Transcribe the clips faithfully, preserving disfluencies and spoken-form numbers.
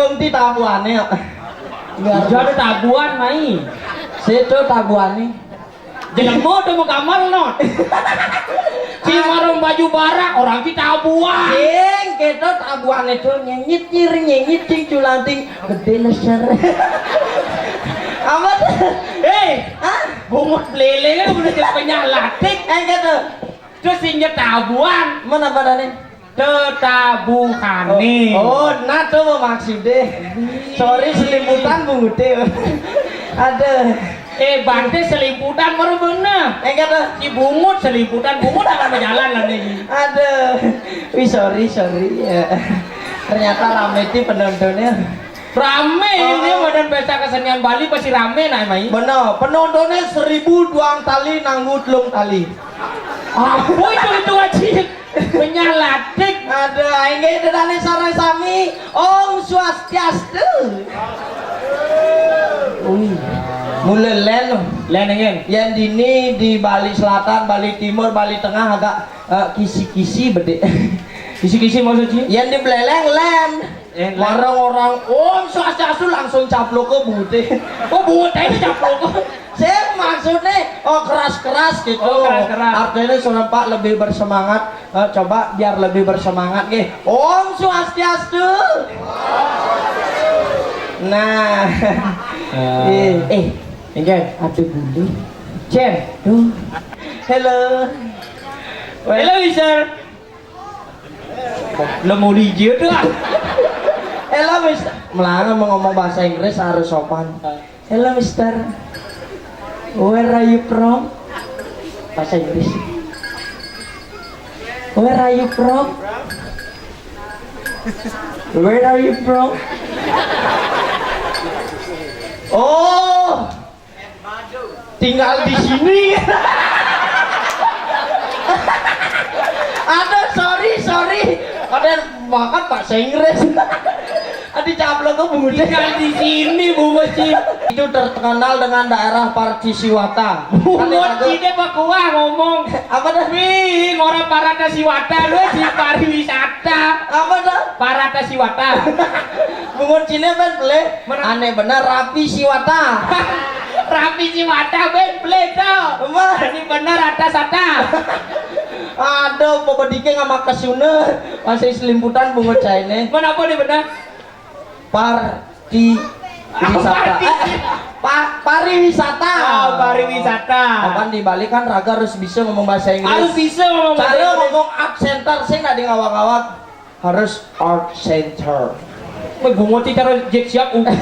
Enti tabuhane kok. Iya, ada tabuhan, Mai. Sedo tabuhane. Jelema do mengkamar, no. Si marung baju barak, orang si tabuhan. Sing, kita tabuhane do nyenyit nyir, nyenyit cing culanting, gede leser. Apa tuh? Hei, hah? Bungut belele kan udah jadi penyalatik. Eh, gitu. Terus sing tabuhan. Mana padane? Tetabuhane. Oh, oh, nah, to maksude. Sorry, selimputan bungute. Aduh. Eh, Bante selimputan baru bener. Eh, kata si bungut selimputan, bungut akan berjalan lah nih. Aduh. Wih, sorry, sorry. Ya. Ternyata rame di penontonnya. Rame. Oh, ini badan pesta kesenian Bali pasti rame, nah, Mai. Bener, penontonnya seribu duang tali nanggu telung tali. Apa itu, itu, Haji? Penyalatik. Aduh, aing ge dedane sareng sami. Om Swastiastu. Wih. Mula len. Len, nggih. Yang dini di Bali Selatan, Bali Timur, Bali Tengah agak, eh, kisi-kisi bede. Kisi-kisi maksudnya? Yang di Beleleng len. Eh, len. Marang orang Om Swastiastu langsung caplok ke bute. Oh, bute itu caplok. Saya maksudnya, oh, keras-keras gitu. Oh, keras-keras. Artinya sempat lebih bersemangat. Eh, coba biar lebih bersemangat, nggih. Om Swastiastu. Nah. Eh, eh, eh, enggak. Aduh, bulu. Cen. Tuh. Hello. Hello, Mister. Lo mau dijieun tuh, ah. Hello, Mister. Melana mau ngomong bahasa Inggris harus sopan. Hello, Mister. Where are you from? Bahasa Inggris. Where are you from? Where are you from? Oh, tinggal di sini. Ada, sorry, sorry. Ada makan bahasa Inggris. Adi caplok ke bungut. Tinggal di sini, bungut sih. Itu terkenal dengan daerah Partisiwata. Bungut sini apa kuah ngomong? Apa dah? Wih, orang Paratasiwata, lu si pariwisata. Apa dah? Paratasiwata. Bungut sini, Ben, boleh? Mana? Aneh benar, Rapi Siwata. Rapi Siwata, Ben, boleh tuh. Apa? Ini benar, atas atas. Aduh, bobodike nggak makan sune. Masih selimputan bungut caine. Mana apa nih benar? Parti wisata. Parti. Eh, pa-, pariwisata. Oh, pariwisata. Kapan di Bali kan raga harus bisa ngomong bahasa Inggris. Harus bisa ngomong bahasa Inggris. Cara ngomong art center sih nggak di ngawak-ngawak. Harus art center. Weh, bungut sih cara jet siap, Upin.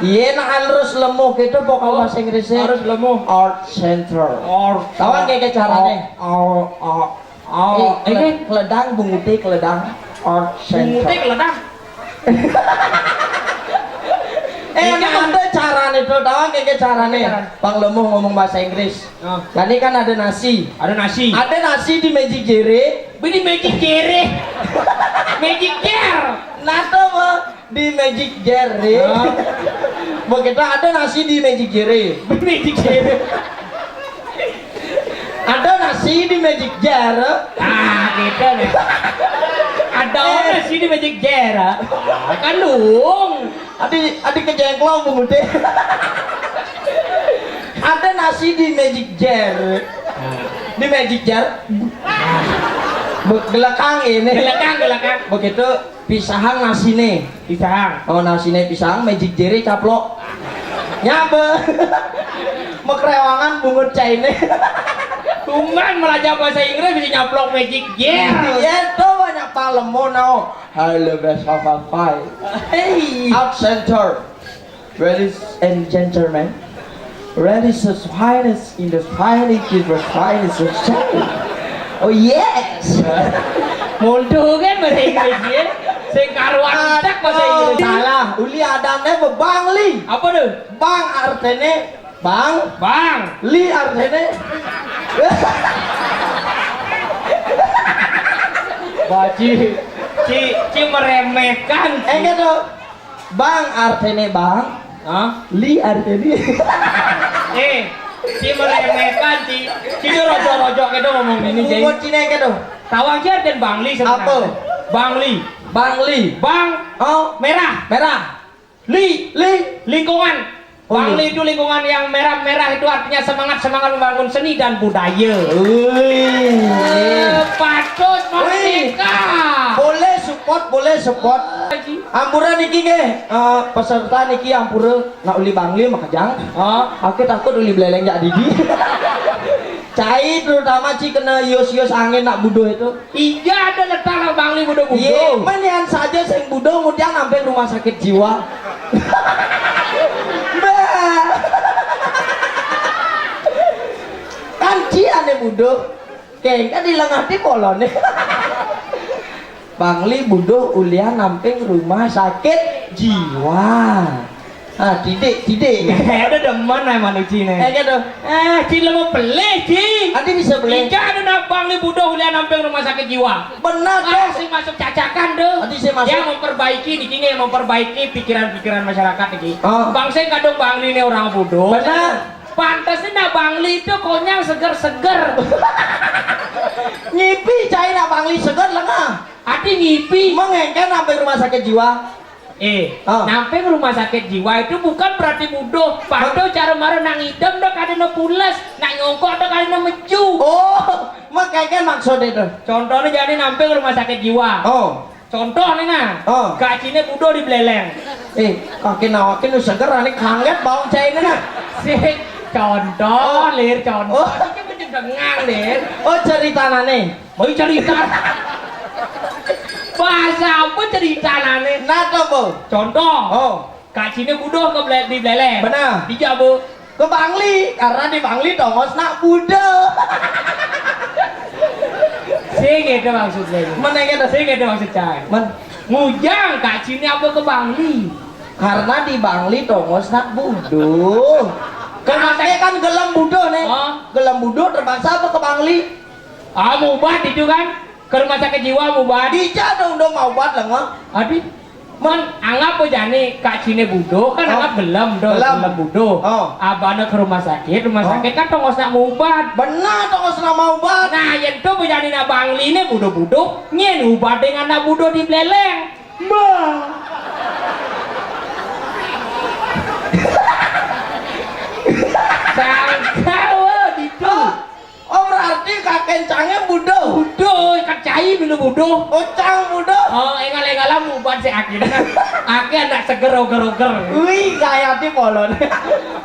Iya, nah, harus lemuh gitu vokal bahasa Inggrisnya. Harus lemuh. Art center. Art. Tahu kan kayak caranya? Art, art, art. Oh, eh, ini kele-, keledang, bunguté keledang. Art center. Bunguté keledang. Eh, ini kan ada carane, Bro. Tahu kan kayak carane? Carane. Bang Lemuh ngomong bahasa Inggris. Oh. Lah, ini kan ada nasi. Ada nasi. Ada nasi di Magic Jere. Beli Magic Jere. Magic Jar. Nah, tuh, Bang. Di Magic Jar, ya. Hah? Begitu ada nasi di Magic Jar. Magic Jar. Ada nasi di Magic Jar. Ah, gitu nih. Ada, eh, nasi di Magic Jar. Ah, kan dong. Adi, adi kejengklong, Bu Gude. Ada nasi di Magic Jar. Di Magic Jar. Be-, gelekang ini. Gelekang, gelekang. Begitu pisahang nasine. Pisahang. Oh, nasine pisahang, Magic Jere caplok. Nyapa? Mekrewangan bungut caine. Cuman belajar bahasa Inggris bisa nyaplok Magic Jar. Iya, tuh banyak palemo, no. Hello, best of five. Hey. Art center. Ladies and gentlemen, ladies is finest in the finest in the finest of China. Oh, yes. Mundur kan bahasa Inggris ya. Sing karuan tak bahasa Inggris. Salah, uli adane bebang li. Apa tuh? Bang artene bang. Bang. Li artene. Baji. Ci, ci meremehkan. Eh, gitu. Bang artene bang. Hah? Li artene. Eh, ci meremehkan, ci. Ci itu rojo-rojo gitu ngomong ini, Jay. Bungut Cina gitu. Tawang ci artene Bang Li sebenarnya. Apa? Bang Li. Bang Li. Bang. Oh. Merah. Merah. Li, Li. Lingkungan. Oh, Bangli itu lingkungan yang merah-merah, itu artinya semangat-semangat membangun seni dan budaya. Wih. Eh, patut merdeka. Boleh support, boleh support. Ampura niki nggih, eh, peserta niki ampura nak uli Bangli makejang. Oh. Aku takut uli beleleng jak didi. Cai terutama ci kena yus-yus angin nak buduh itu. Iya, ada letak lah Bangli buduh-buduh. Iya, men yang saja sing buduh ngudiang sampai rumah sakit jiwa. Bah. Kan ci ane buduh. Kengka di lengah di bolone. Bangli buduh ulian namping rumah sakit jiwa. Ah, titik, titik. Ada demen ae manusia ne. Eh, gitu. Eh, ci lemu pelih, ci. Adi bisa pelih. Ija ada nabang ni buduh ulian namping rumah sakit jiwa. Benar, ah, dong. Sing masuk cacakan tuh. Adi sing masuk. Yang memperbaiki, di sini yang memperbaiki pikiran-pikiran masyarakat iki. Oh. Bang sing kadung Bangli ini orang buduh. Benar. Pantes ni nak Bangli itu konyang seger-seger. Ngipi cai nak Bangli seger lengah. Adi ngipi. Mengengken sampai rumah sakit jiwa. Eh, ah, namping rumah sakit jiwa itu bukan berarti buduh. Pado cara mara nang idem dah kada no pules, nak nyongkok dah kada no meju. Oh, makanya maksudnya tuh. Contohnya jadi namping rumah sakit jiwa. Oh. Contoh nih nah. Oh. Kacine buduh di beleleng. Eh, kaki nawakin nu seger ane kanget bau caine nah. Sih, contoh, oh, Lir, contoh. Oh. Iki mesti dengang, Lir. Oh, ceritane. Mau cerita. Bahasa apa cerita nane? Nata, Bu. Contoh. Oh. Kacine buduh ke bele-, di beleleng. Benar. Di jabu. Ke Bangli, karena di Bangli tongos nak buduh. Sing itu maksudnya. Mana yang ada? Sing itu maksud cai. Men. Ngujang kacine apa ke Bangli? Karena di Bangli tongos nak buduh. Karena kan gelem buduh nih. Oh. Gelem buduh terpaksa apa ke Bangli? Ah, mau obat itu kan? Ke rumah sakit jiwa mau obat. Dija dong, dong mau obat lah, Mak. Aduh. Man, anggap aja nih, kacine buduh, kan, oh, anggap gelem, dong, gelem. Gelem buduh. Oh. Abana ke rumah sakit, rumah, oh, sakit kan tongos nak mau obat. Benar, tongos nak mau obat. Nah, yang tuh bejani nak Bangli nih buduh-buduh, nyen obat dengan nak buduh di beleleng. Mbah. Sangkal, wah, gitu. Oh. Oh, berarti kaken cange buduh. Buduh, ikat cai dulu buduh. Oh, cang buduh. Oh, engal-engalan muban si Aki. Aki anak seger oger-oger. Wih, gaya di polon.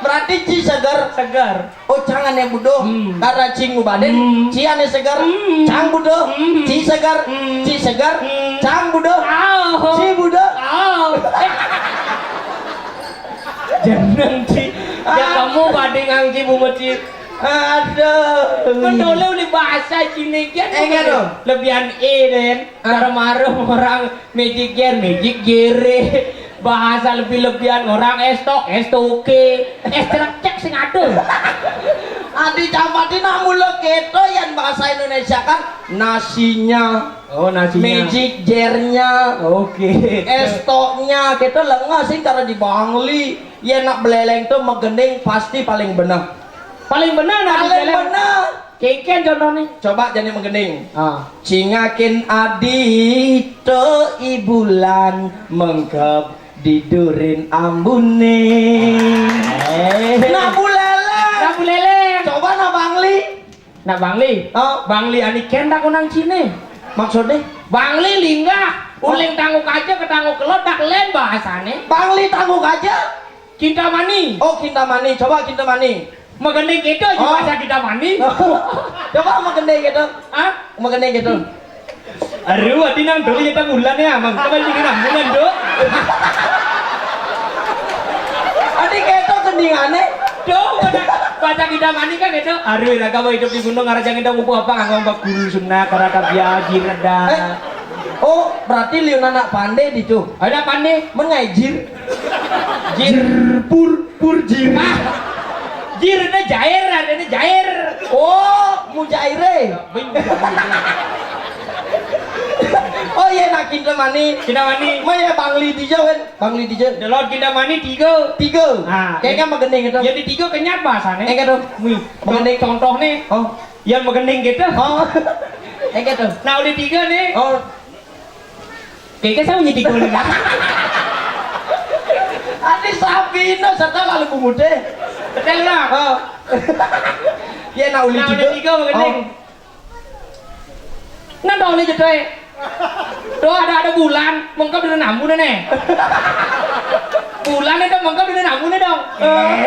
Berarti ci seger. Seger. Oh, cang ane buduh. Hmm. Karena ci ngubatin, hmm, ci ane seger. Hmm. Cang buduh. Hmm. Ci seger. Hmm. Ci seger. Hmm. Cang buduh. Oh. Ci buduh. Oh. Jeneng ci. Ya ah. Kamu bading ang ci bungut ci. Aduh. Kan oleh, oleh bahasa Cina kan. Eh, enggak dong. Lebihan E, Den. Ah. Cara marah orang magic gear, magic gear. Bahasa lebih-lebihan orang estok, estoke. Es cerekcek sing ada. Adi campati nak mula keto yang bahasa Indonesia kan nasinya. Oh, nasinya. Magic gear-nya. Oke. Estoknya, kita lengah sih karena di Bangli. Ya nak beleleng tuh megening pasti paling benar. Paling benar nak paling beleleng. Benar. Keken contohnya. Coba jadi megening. Ah. Cingakin adito ibulan mengkep didurin ambune. Eh. Nak buleleng. Nak buleleng. Coba nak Bangli. Nak Bangli? Oh. Bangli ani kendak unang Cine. Maksudnya? Bangli linggah, oh, uling tanguk aja ke tanguk kelod dak len bahasane. Bangli tanguk aja. Kintamani. Oh, Kintamani. Coba Kintamani. Megending gitu aja, oh, bahasa Kintamani. Coba megending gitu. Hah? Megending gitu. Aduh, adi nang dulu ya tang ulan ya, mang. Coba ini nang ulan, Dok. Adi keto kendingane. Dok, baca, baca Kintamani kan itu. Aduh, ira kamu hidup di gunung, arah jangan dong, apa, apa, ngomong guru sunnah, karena tabiat, jireda. Eh, oh, berarti liun anak pande di tuh. Ada pande? Mengajir. Jir. Jir, pur, pur, jir. Ah, jir, ini jair, ada ini jair. Oh, mujaire. Bing, jair. Oh iya, nak Kintamani. Kintamani. Ma ya Bangli dija, wen. Bangli dija. Delot Kintamani tiga. Tiga. Nah, kayaknya megening itu. Jadi tiga kenyat bahasanya. Enggak dong. Wih, megening. Contoh nih. Oh. Yang megening gitu. Oh. Enggak tuh. Nah, udah tiga nih. Oh. Kayaknya saya punya tiga nih. Ati sapina serta lalu bunguté. Betul lah. Oh. Ya, nak uli tiga. Nak uli tiga, Mang Gending. Oh. Nang tau uli jedé. Tuh ada, ada bulan, mengkep di ambune né. Bulan itu mengkep di ambune dong. Eh.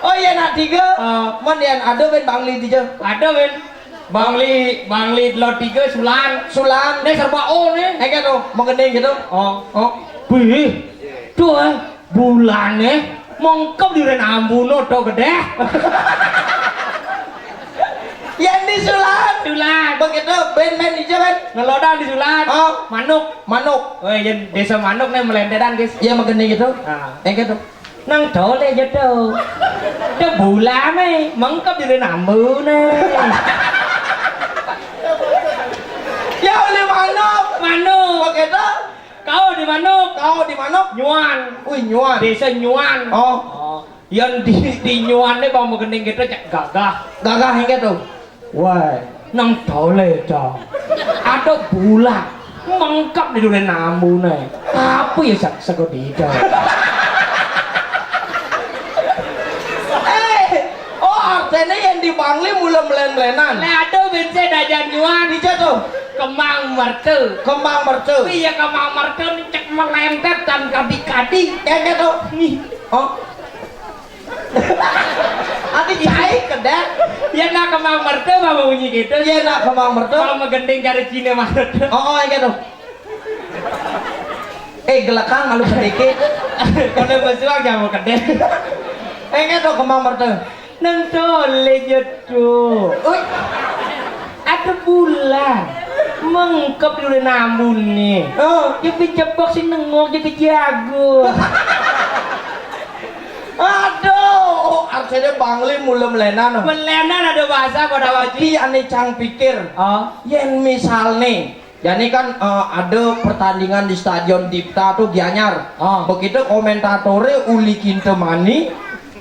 Oh iya, nak tiga. Oh. Mon yang ada, Ben, Bangli tiga. Ada, Ben. Bangli, Bangli lo tiga sulan. Sulan. Né serba O né. Engké to, Mang Gending gitu. Oh, oh. Bih. Tuh, eh, bulané mengkep di ambune to gedé. Yang di sulan. Sulan. Begitu, Ben, Ben, ijo, Ben. Ngelodan di sulan. Oh. Manuk. Manuk. Wéh, yén désa manuk né melenteran, guys. Iya, Mang Gending gitu. Ah. Engké to. Nang tolé jatuh. Té bulané mengkep di ambune. Ya, uli manuk. Manuk. Begitu. Kau di manuk. Kau di manuk. Nyuan. Wih, nyuan. Désa Nyuan. Oh. Oh. Yang di, di Nyuan né bang Mang Gending gitu cek gagah. Gagah engké to. Wah, nang tolé to. Ada bulan mengkep di ambune. Apa ya sak sego dida. Eh, oh, artinya yang di Bangli mula melen-melenan. Lah ada, Ben, sing dajan Nyuan. Dija to. Kemang Merta. Kemang Merta. Iya, Kemang Merta né cek melentet dan kadi-kadi. Engké to. Nih. Oh. Ati cai kedék. Ya nak Kemang Merta mau bunyi gitu. Ya nak Kemang Merta. Kalau Mang Gending cari Cina Merta. Oh, oh, engké to. Eh, gelekang malu sedikit. Kalau bersuang jangan mau kedék. Engké to Kemang Merta. Nang tolé jatuh. Ui. Ada bulan mengkep di ambune. Oh. Ya pijebok sing nengok ya kejago. Aduh, artinya Bangli mula melenan. Melenan ada bahasa pada. Tapi wajib. Ané cang pikir. Oh. Yén misalné, jani kan, eh, ada pertandingan di Stadion Dipta tuh Gianyar. Oh. Begitu komentatoré uli Kintamani,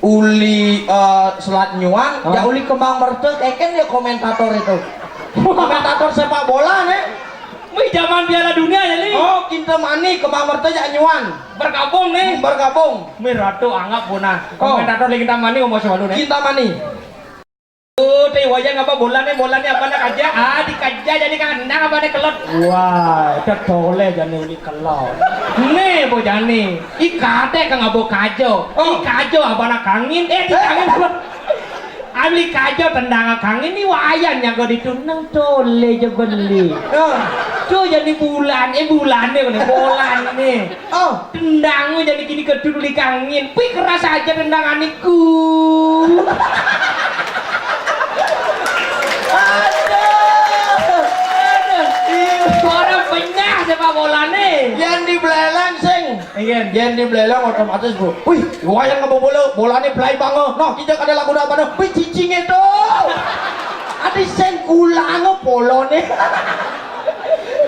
uli, eh, Selat Nyuan, oh, ya uli Kemang Merta, kénkén ya komentator itu. Komentator sepak bola né. Wih, zaman Piala Dunia ya, Li. Oh, Kintamani, Kemang Merta ya Nyuan. Bergabung nih. Bergabung. Mir ratu anggap punah. Oh. Komentator Li Kintamani ngomong selalu nih. Kintamani. Tuh, téh wayang apa bolane, bolane apa nak aja? Ah, dikaja jadi kan nang apa nih kelot? Wah, tetole jane uli kelot. Nih, bojane. Ih, kate kang abo kajo. Oh. Ih, kajo apa nak kangin? Eh, di kangin apa? Amli kajo tendang kangin ni wayan nyago dituneng tole je beli. Oh. Tuh jadi bulan, eh, bulane kene, bolane. Oh. Tendang jadi gini kedul uli kangin. Wih, keras aja tendangan iku. Aduh. Aduh. Orang penyah sepak bolane. Yang di Buleleng sing. Iya. Yang di Buleleng otomatis, Bu. Wih, wayang ngabo bola, bolane belai banget. Noh, kita kada lagu apa noh? Wih, cicing itu. Adi sing kulange polone.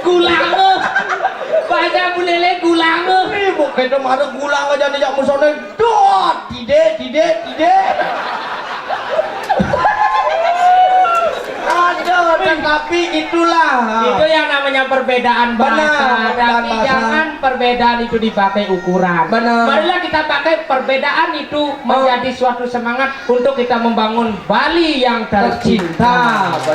Kulange. Bahasa Buleleng kulange. Ih, Bu, kita mara kulange jane jak musone. Dot, tide, tide, tide. Aduh, tetapi itulah. Itu yang namanya perbedaan bahasa. Benar, perbedaan bahasa. Tapi jangan perbedaan itu dipakai ukuran. Benar. Marilah kita pakai perbedaan itu, oh, menjadi suatu semangat untuk kita membangun Bali yang tercinta. Tercinta.